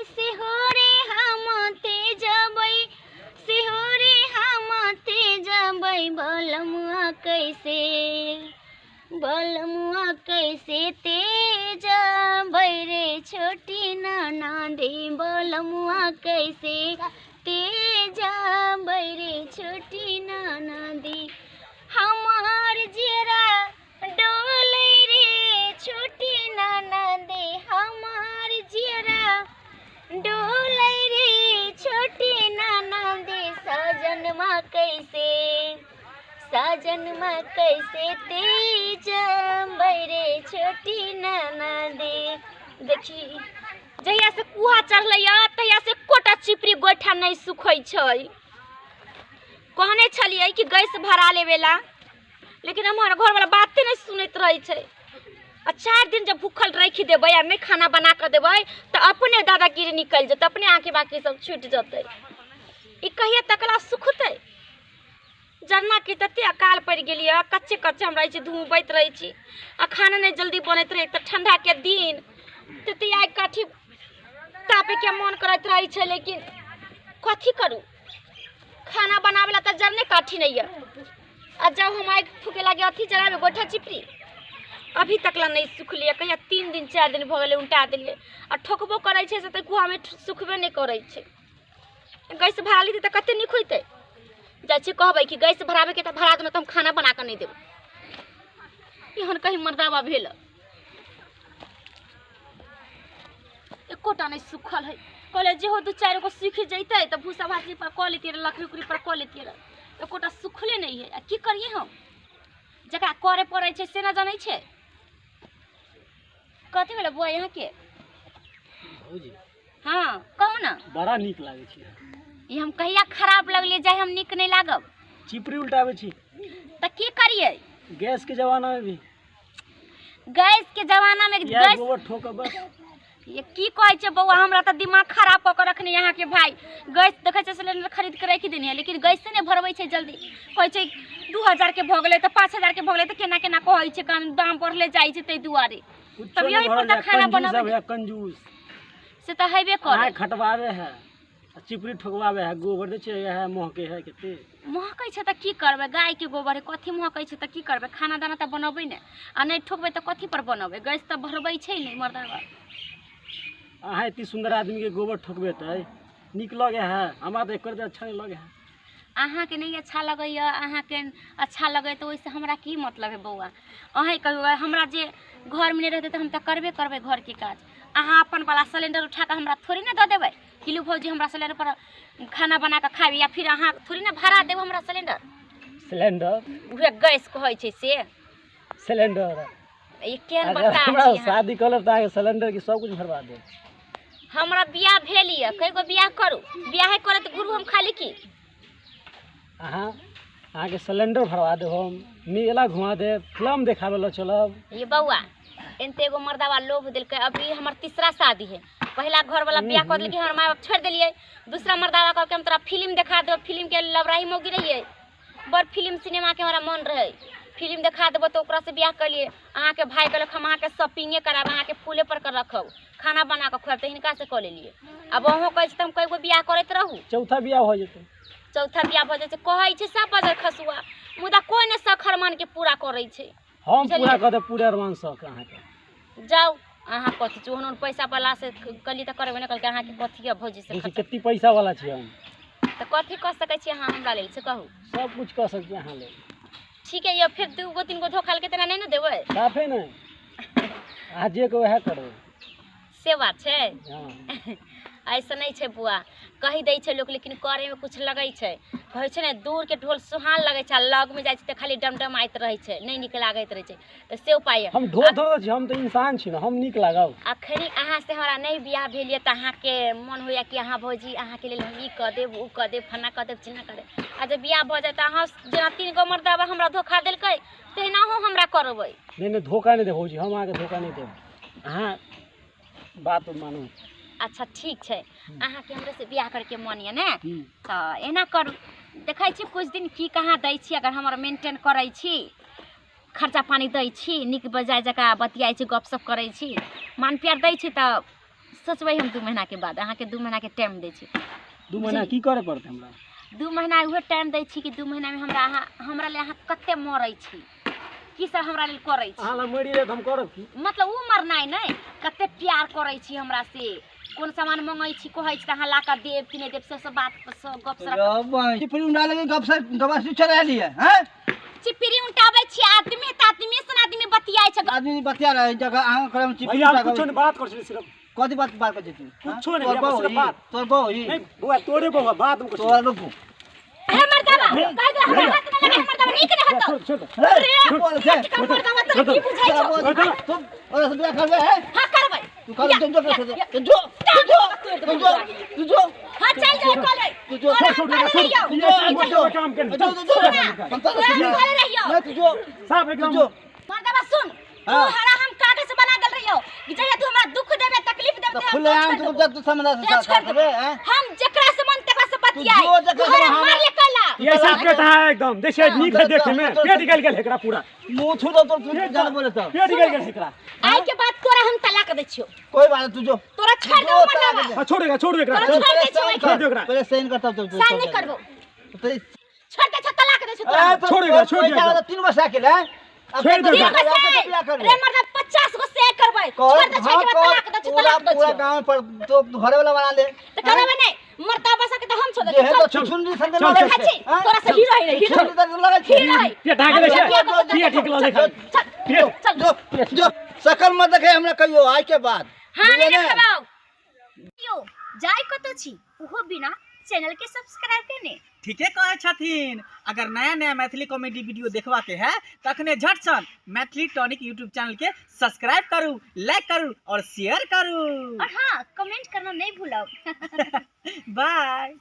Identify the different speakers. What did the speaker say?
Speaker 1: सिहोरे हम तेजबै, सिहोरे हम तेजबै, बलमुआ कैसे, बलमुआ कैसे तेजबै रे छोटी ननदी, बलमुआ कैसे तेजबै रे छोटी ननदी। हमार जेरा डोलै रे छोटी ननदी, हमार जेरा डोलै रे छोटी ननदी, सजनमा कैसे, सजनमा कैसे तेजबै रे छोटी ननदी। देखी जहिया से कुहा चढ़लै तहिया से एकोटा चिपरी गोइठा नहि सुखै छै। कहने छलियै कि गैस भरा लेबेला, लेकिन हमर घरवला बाते नहि सुनैत रहै छै। आ 4 दिन जब भूखल राखि देबै आ नहि खाना बना कऽ देबै तऽ अपने दादागिरी निकलि जेतै, अपने आँखि बाकी सब छूटि जेतै। ई कहिया तकला सुखतै? जरना के तते अकाल पड़ि गेल यऽ, कच्चे कच्चे हम रहै छी, धुमबैत रहै छी आ खाना नहि जल्दी बनैत रहै। तऽ ठंडा के दिन तते आगि काठी तापैके मन करैत रहै छै, लेकिन कथी करू, खाना बनाबै ला तऽ जरने काठी नहि यऽ। आ जब हम आगि फूके लागे अथी जराबे गोइठा चिपरी, अभी तक ला नहि सुखलियै। कहिया 3 दिन 4 दिन भऽ गेलै उल्टा देलियै। आ ठोकबो करै छै से तऽ कुआमे सुखबे नहि करै छै। गैस भरा लेतै तऽ कते नीक होइतै। जाइ छी कहबै कि गैस भराबैके तऽ भरा देबै, तऽ हम खाना बना कऽ नहि देबै। एहन कहीं मर्दाबा भेल? एकोटा नहि सुखल है। कहले जे हो 2-4 गो सूखि जैतै तऽ भूसा भासी पर कऽ लेतियै रहए, लकड़ी उकड़ी पर कऽ लेतियै रहए। एकोटा सुखले नहि है। आ की करियै हम? जकरा करे पड़ै छै से ने जनै छै। कथी भेलै बौआ यहाँके?
Speaker 2: भौजी।
Speaker 1: हाँ कहू ने।
Speaker 2: बड़ा नीक लागै छै।
Speaker 1: ई हम कहिया खराब लगलियै जाय हम नीक नहि लागब?
Speaker 2: चिपरी उल्टाबै छी।
Speaker 1: तऽ की करियै?
Speaker 2: गैस के जमाना में भी।
Speaker 1: गैस के जमाना में
Speaker 2: इएह
Speaker 1: गैस
Speaker 2: गोबर ठोकब बस।
Speaker 1: ये की कहै छै बौआ, हमरा तऽ दिमाग खराब कऽ के रखने अहाँके भाई। गैस देखै छै सिलेंडर खरीद के राखि देने है, लेकिन गैसे नहि भरबै छै जल्दी। कहै छै 2000 के भऽ गेलै तऽ 5000 के भऽ गेलै, तऽ केना केना कहै छै, कारण दाम बढ़ले जाइ छै ताहि दुआरे।
Speaker 2: कुछो
Speaker 1: तब
Speaker 2: नहि
Speaker 1: यही पर
Speaker 2: भरल
Speaker 1: तऽ
Speaker 2: जाय,
Speaker 1: खाना
Speaker 2: कंजूस
Speaker 1: बनाबै
Speaker 2: सब है, कंजूस।
Speaker 1: से तऽ हेबे
Speaker 2: अहाँ
Speaker 1: करै।
Speaker 2: खटवावे है आ चिपरी ठोकवावे है, गोबर दै छै है, महके है कते।
Speaker 1: महकै छै तऽ की करबै? गायके गोबर है, कथी महकै छै तऽ की करबै? खाना दाना तऽ बनबै ने, आ नहि ठोकबै तऽ कथी पर बनबै? गैस तऽ भरबै छै नहि मर्दाबा।
Speaker 2: अहाँ एते सुन्दर आदमी के गोबर ठोकबे तऽ नीक लगे है, हमरा तऽ एकर अच्छा नहीं लगे है।
Speaker 1: अहाँके नहि अच्छा लगैए, अहाँके अच्छा लगैए तऽ ओहिसँ हमरा की मतलब है बौआ? अहेँ कहियौ, हमरा जे घरमे नहि रहतै तऽ हम तऽ करबे करबै घरके काज। अहाँ अपन वाला सिलेंडर उठा कऽ हमरा थोड़े ने दऽ देबै कि लू भौजी हमरा सिलेंडर पर खाना बना कऽ खाबी, या फिर अहाँ थोड़े ने भाड़ा देब हमरा सिलेंडर।
Speaker 2: सिलेंडर
Speaker 1: उहे गैस कहै छै से।
Speaker 2: सिलेंडर
Speaker 1: ई केहन
Speaker 2: अगर
Speaker 1: बता
Speaker 2: हमरा
Speaker 1: छी अहाँ?
Speaker 2: शादी कऽ लेब तऽ अहाँके सिलेंडर के सब कुछ भरवा देब।
Speaker 1: हमरा बियाह भेल यऽ, कई गो बियाह करू? बियाहे करत गुरु हम खाली की?
Speaker 2: अहाँके सिलेंडर भरवा देब, हम मेला घुमा देब, फिल्म देखाबे लऽ चलब।
Speaker 1: ये बौआ एनते एगो मर्दावा लोभ देलकै। अभी हमर तीसरा शादी है। पहला घर वाला बियाह कर देलकै, हमर माय बाप छोड़ देलियै। दूसरा मर्दावा कहलकै हम तोरा फिल्म देखा देबो, फिल्म के लबराही मौगी रहियै, बड़ फिल्म सिनेमा के हमरा मन रहै, फिल्म देखा देबो तऽ ओकरा से बियाह कलियै। अहाँके भाय कहलक हम अहाँके शॉपिंगे करायब, अहाँके फूले पर के रखब, खाना बना कऽ खुआब, तऽ हिनका से कऽ लेलियै। आब अहूँ कहै छी तऽ हम कए गो बियाह करैत रहू?
Speaker 2: चौथा बियाह भऽ जेतै।
Speaker 1: चौथा बियाह भऽ जाइ छै। कहै छै सब बजर खसुआ, मुदा कोइ नहि शख अरमान के पूरा करै छै।
Speaker 2: हम
Speaker 1: बुझलियै?
Speaker 2: पूरा कऽ देब पूरे अरमान शौक अहाँके।
Speaker 1: जाउ अहाँ कथी छी ओहन ओहन पैसा वाला से कहलियै तऽ करबै नहि, कहलकै अहाँके कथी यऽ भौजी से
Speaker 2: देखियौ
Speaker 1: खर्चा।
Speaker 2: कते पैसा वाला छी हम।
Speaker 1: तऽ कथी कऽ सकै छी अहाँ हमरा लेल से कहू?
Speaker 2: सब कुछ कऽ सकै छी अहाँ लेल।
Speaker 1: ठीक है, यौ फिर 2 गो 3 गो धोखा लेके तेना नहि ने देबै?
Speaker 2: साफे नहि, अहाँ जे कहबै वएह करबै।
Speaker 1: से बात छै।
Speaker 2: हँ।
Speaker 1: ऐसा नहि छै बुआ, कहि दै छै लोक लेकिन करैमे कुछ लगै छै। कहै छै ने दूरके ढोल सुहान लगै छै, आ लगमे जाइ छै तऽ खाली डमडमाइत रहै छै, नहि नीक लागैत रहै छै। तऽ से उपाय यऽ।
Speaker 2: हम ढोल थोड़े छी, हम तऽ इंसान छी ने, हम नीक लागब।
Speaker 1: अखनी अहाँ से हमरा नहि बियाह भेल यऽ तऽ अहाँके मन होइए कि अहाँ भौजी अहाँके लेल हम ई कऽ देब, ओ कऽ देब, फन्ना कऽ देब, चिन्ना कऽ देब। आ जब बियाह भऽ जायत तऽ अहाँ जेना 3 गो मर्दाबा हमरा धोखा देलकै तहिना अहूँ हमरा करबै।
Speaker 2: नहि नहि, धोखा नहि देब भौजी, हम अहाँके धोखा नहि देब, अहाँ बात मानू।
Speaker 1: अच्छा ठीक छै, अहाँके हमरे से बियाह करके मन यऽ ने, तऽ एना करू, देखै छी कुछ दिन की कहाँ दै छी। अगर हमर मेंटेन करै छी, खर्चा पानी दै छी, नीक बेजाय जकाँ बतियाइ छी, गपशप करै छी, मान प्यार दै छी, तऽ सोचबै हम 2 महीनाके बाद। अहाँके 2 महीनाके टाइम दै छी।
Speaker 2: 2 महीना की करे पड़तै हमरा?
Speaker 1: 2 महीना उहे टाइम दै छी कि 2 महीनामे हमरा अहाँ, हमरा लेल अहाँ कते मरै छी, की सब हमरा लेल करै छी।
Speaker 2: अहाँ लग मरि जायब हम करब की?
Speaker 1: मतलब उ मरनाइ नहि, कते प्यार करै छी हमरा से, कोन सामान मंगै छी, कहै छी तऽ अहाँ ला कऽ देब कि नहि देब, से सब बात सब गप सप।
Speaker 3: चिपरी उड़ा लगे गप सप गप चला लिए हैं।
Speaker 1: चिपरी उल्टाबै छी आदमी तऽ आदमी सन आदमी बतियाइ छै।
Speaker 3: आदमी बतिया रहे जगह अहाँ करे चिपरी।
Speaker 2: भैया कुछो नहीं बात कर सिर्फ।
Speaker 3: कथी बात बात कर छी?
Speaker 2: कुछो नहीं भैया, सिर्फ बात।
Speaker 3: तोर बहु ही
Speaker 2: नहीं बुआ, तोरे बहु बात हम कुछ।
Speaker 3: तोरा रुकू।
Speaker 1: हे मर्दावा, कह दे हमरा हाथ न लगे मर्दावा, नीक नहीं होतो।
Speaker 2: छोड़ छोड़।
Speaker 3: अरे बोल से
Speaker 1: मर्दावा तोरा की बुझाइ छौ?
Speaker 3: तुम और से बियाह करबे है?
Speaker 1: हां करबै।
Speaker 3: तू कर, तुम जो तू जो तू जो तू जो।
Speaker 1: हां चल जाए कॉलेज।
Speaker 3: तू जो
Speaker 1: छोड़
Speaker 2: छोड़ छोड़
Speaker 3: छोड़
Speaker 2: काम कर।
Speaker 3: जो जो
Speaker 1: रहियो
Speaker 3: तू जो
Speaker 2: साहब एकदम
Speaker 3: जो
Speaker 1: मर्दावा सुन, तू हरा हम कागज बना गेल रहियो कि जहिया तू हमरा दुख देबे, तकलीफ देबे,
Speaker 3: तो खुले आम तू जब तू समझा से करबे हैं।
Speaker 1: हम जेकरा से मन तेकरा से बतियाई,
Speaker 3: तू
Speaker 1: तू हरा मार ले कला।
Speaker 2: ये ऐसा पेट है एकदम, देखिए नीक है देखे में, पेट निकल गेल एकरा पूरा।
Speaker 3: मुंह छू दो तो तू जान बोले तो
Speaker 2: पेट निकल गेल एकरा।
Speaker 1: आई के बाद तोरा हम तलाक दै छियो।
Speaker 3: कोई बात तू जो
Speaker 1: तोरा छोड़ दे मर्दावा।
Speaker 2: हां छोड़ छोड़ एकरा,
Speaker 1: छोड़ दे छियो।
Speaker 2: छोड़ दे एकरा।
Speaker 3: पहले साइन करता तू।
Speaker 1: साइन नहीं करबो।
Speaker 3: तो
Speaker 1: छोड़ दे, तलाक दे छियो तोरा।
Speaker 2: छोड़ एकरा, छोड़ एकरा।
Speaker 3: 3 वर्ष अकेले हैं।
Speaker 2: छोड़ दे
Speaker 1: तीन गो से रे मर्दा 50 गो से करबै। छोड़ दे, छोड़ के तलाक दे छियो, तलाक दे
Speaker 3: पूरा
Speaker 1: छियो।
Speaker 3: गांव पर तो घरे वाला बना ले।
Speaker 1: त करबै नहीं मर्दा बसा के त हम छोड़
Speaker 3: जे
Speaker 1: दे।
Speaker 3: है तो छुछुंदी संग
Speaker 2: चल,
Speaker 3: लगे
Speaker 2: चल।
Speaker 3: छै।
Speaker 1: तोरा से हीरो है, हीरो
Speaker 3: छुछुंदी संग लगे छै।
Speaker 1: हीरो है।
Speaker 2: पेट ढाक गेल छै, पेट निकल छै।
Speaker 1: चल चल
Speaker 3: जो जो सकल मत देखे हमरा कहियो आइ के बाद।
Speaker 1: हां नहीं
Speaker 3: बुझलियै ने?
Speaker 1: देखबाउ। यो जाय कत छी उहो बिना चैनल के सब्सक्राइब केने।
Speaker 4: ठीके कहै छथिन। अगर नया नया मैथिली कॉमेडी वीडियो देखबा के है तखने झटसन मैथिली टॉनिक यूट्यूब चैनल के सब्सक्राइब करू, लाइक करू और शेयर करू।
Speaker 1: और हाँ, कमेंट करना नहीं भूलब।
Speaker 4: बाय।